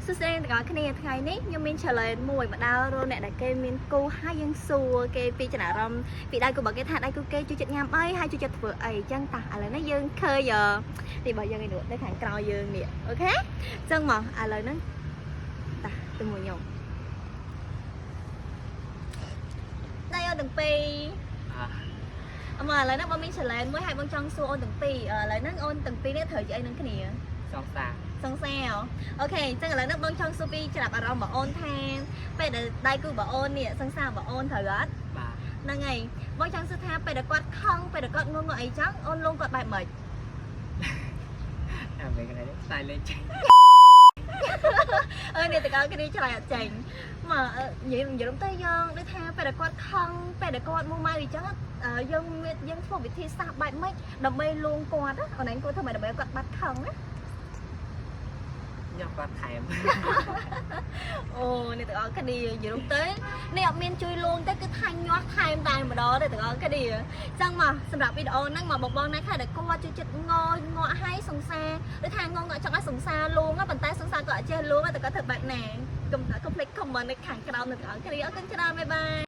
សួស្តីអ្នកទាំងអស់គ្នាថ្ងៃនេះខ្ញុំមាន challenge មួយមកដល់រកអ្នកដែលគេមានគូហើយយើងសួរគេពីចំណារអារម្មណ៍ពីដៃគូរបស់គេថាដៃគូគេជួយចិត្តញ៉ាំអីហើយជួយចិត្តធ្វើអីអញ្ចឹងតោះឥឡូវនេះយើងឃើញនេះរបស់យើងឯនោះនៅខាងក្រោយយើងនេះOK អញ្ចឹងមកឥឡូវហ្នឹងតោះទៅមួយខ្ញុំដៃអូនទាំងពីរ អ่า អមឥឡូវហ្នឹងបងមាន challenge មួយហើយបងចង់សួរអូនទាំងពីរឥឡូវហ្នឹងអូនទាំងពីរនេះត្រូវជាអីនឹងគ្នា សង្សារ សង្សារ OK អញ្ចឹងឥឡូវហ្នឹងបងចង់សួរពីច្រាប់អារម្មណ៍របស់អូនថាពេលដែលដៃគូរបស់អូននេះសង្សាររបស់អូនត្រូវអត់ បាទ ហ្នឹងហើយបងចង់សួរថាពេលដែលគាត់ខឹងពេលដែលគាត់ងងអីចឹងអូនលងគាត់បែបម៉េច អាវិញកន្លែងនេះស្ទាយលេងចេញ អើនេះតកគ្នាឆ្លើយអត់ចេញមកនិយាយនិយាយទៅយើងដូចថាពេលដែលគាត់ខឹងពេលដែលគាត់មួម៉ៅអីចឹងយើងមានយើងធ្វើវិធីសាស្ត្របែបម៉េចដើម្បីលួងគាត់ណាអូនឯងគួរធ្វើម៉េចដើម្បីឲ្យគាត់បាត់ខឹងណា ញ៉ាំគាត់ថែម អូអ្នកទាំងអស់គ្នានិយាយរួមទៅនេះអត់មានជួយលួងទេគឺថាញាស់ថែមតែម្ដងទេទាំងអស់គ្នាចឹងមកសម្រាប់វីដេអូហ្នឹងមកបងបងណាខ្លះដែលគាត់ជួយចិត្តងងក់ឲ្យសង្សារឬថាងងក់ចង់ឲ្យសង្សារលួងប៉ុន្តែសង្សារក៏អត់ចេះលួងតែគាត់ធ្វើបែបណាកុំកុំភ្លេច comment នៅខាងក្រោមអ្នកទាំងអស់គ្នាអរគុណច្រើន bye bye.